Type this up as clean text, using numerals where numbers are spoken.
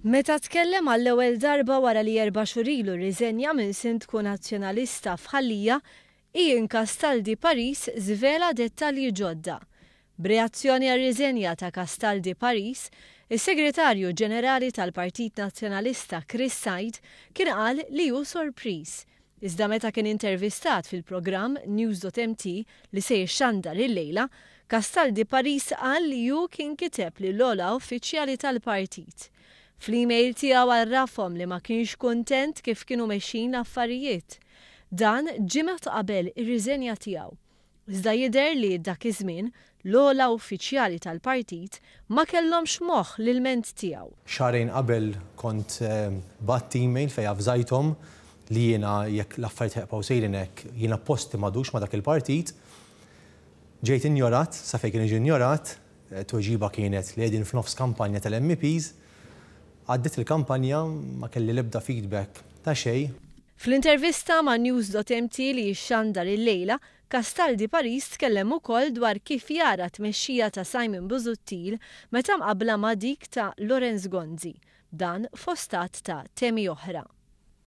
Meta tkellem għall-ewwel darba wara li erba' xhur ilu rriżenja minn Sindku Nazzjonalista f'Ħal Lija, Ian Castaldi Paris żvela dettalji ġodda. B'reazzjoni għar-riżenja ta' Castaldi Paris, is-Segretarju Ġenerali tal-Partit Nazzjonalista Chris Said kien qal li hu sorpriż. Iżda meta kien intervistat fil-programm News.mt li se jixxandar illejla, Castaldi Paris qal li hu kien kiteb lill-ogħla uffiċjali tal-partit. Fl-email tiegħu għarrafhom li ma kienx kuntent kif kienu mexjin l-affarijiet. Dan ġimgħat qabel ir-riżenja tiegħu. Iżda jidher li dak iż-żmien, l-ogħla uffiċjali tal-partit ma kellhomx moħħ l-ilment tiegħu. Xahrejn qabel kont bgħatt email fejn avżajthom li jiena jekk l-affarijiet ħa jibqgħu sejrin hekk jiena posti m'għadux ma' dak il-partit. Ġejt injorat sa fejn kien iġi injorat, tweġiba kienet li qegħdin f'nofs kampanja tal-MEPs. Għaddiet il-kampanja ma kelli l-ebda feedback ta' xejn. Fl-intervista ma' News.mt li jixxandar illejla, Castaldi Paris tkellem ukoll dwar kif jara t-tmexxija ta' Simon Busuttil meta mqabbla ma' dik ta' Lawrence Gonzi. Dan fost għadd ta' temi oħra.